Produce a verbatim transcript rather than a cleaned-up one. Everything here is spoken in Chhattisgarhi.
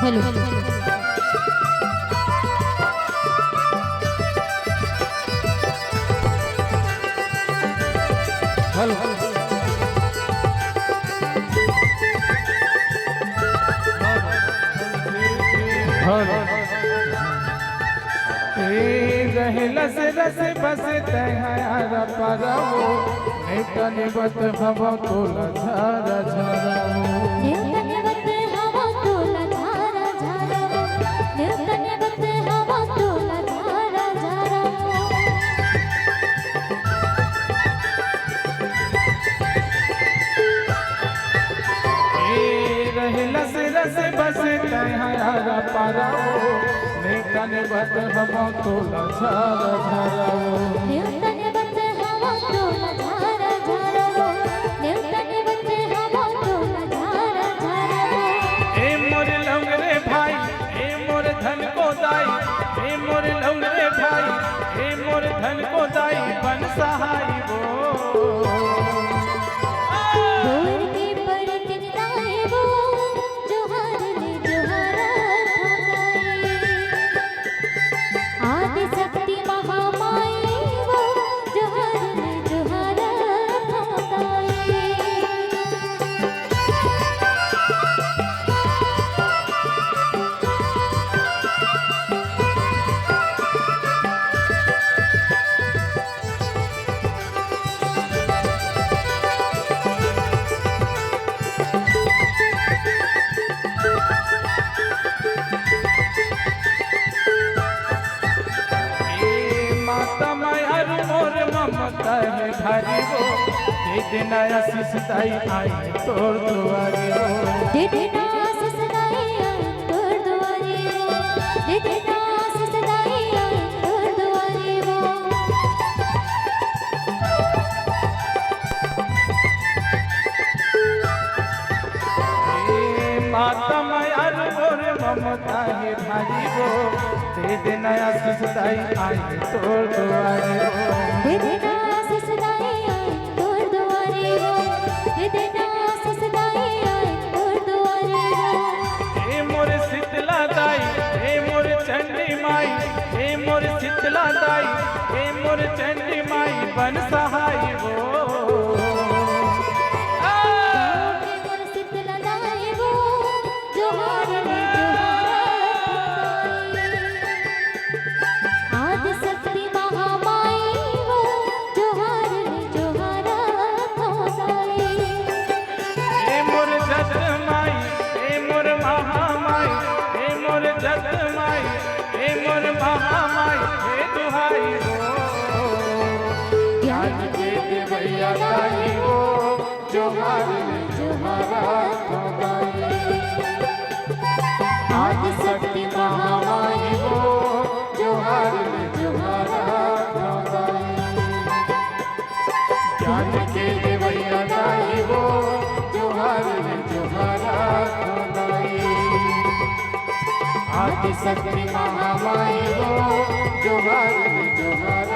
हेलो। हेलो। हेलो। ए रहलस रस बस तैं हर परवो, नेवतन बत हवं तोला झारा झारा वो। नेवतन बत हवं तोला झारा झारा वो। नेवतन बत हवं तोला झारा झारा वो। ए रहलस रस बस तैं हर परवो, नेवतन बत हवं तोला झारा झारा वो। नेवतन बत हवं तोला झारा झारा वो। नेवतन बत हवं तोला झारा झारा वो। ए मोर लौंग रे भाई, ए मोर धन को दाई, ए मोर लौंग रे भाई, ए मोर धन को दाई बन सहाई वो। बोल के परतिन दाई वो, जोहार ले जोहार थाई। आदि शक्ति महामाई वो, जोहार ले जोहार थाई। ए माता मयारू मोर ममता हे भारी वो, दे देना आशीष दाई आई तोर दुआरी वो। दे देना आशीष दाई आई तोर दुआरी वो। दे देना आशीष दाई आई तोर दुआरी वो। ए माता मयारू मोर ममता हे भारी वो, दे देना आशीष दाई आई तोर दुआरी वो। दे देना आशीष दाई आई तोर दुआरी वो। दे देना आशीष दाई आई तोर दुआरी वो। ए मोर शीतला दाई, ए मोर चंडी माई, ए मोर शीतला दाई, ए मोर चंडी माई बन सहाई वो। आ! ए मोर शीतला दाई वो, जोहार ले जोहार थाई। आदि शक्ति महामाई वो, जोहार ले जोहार थाई। ए मोर जग माई, ए मोर महामाई, ए मोर जग माई, ए मोर महामाई, हे दुहाई वो। ज्ञान के देवैया दाई वो, जोहार ले जोहार थाई। आदि शक्ति महामाई वो, जोहार ले जोहार थाई। ज्ञान के देवैया दाई वो, जोहार ले जोहार थाई। आदि शक्ति महामाई वो, जोहार ले जोहार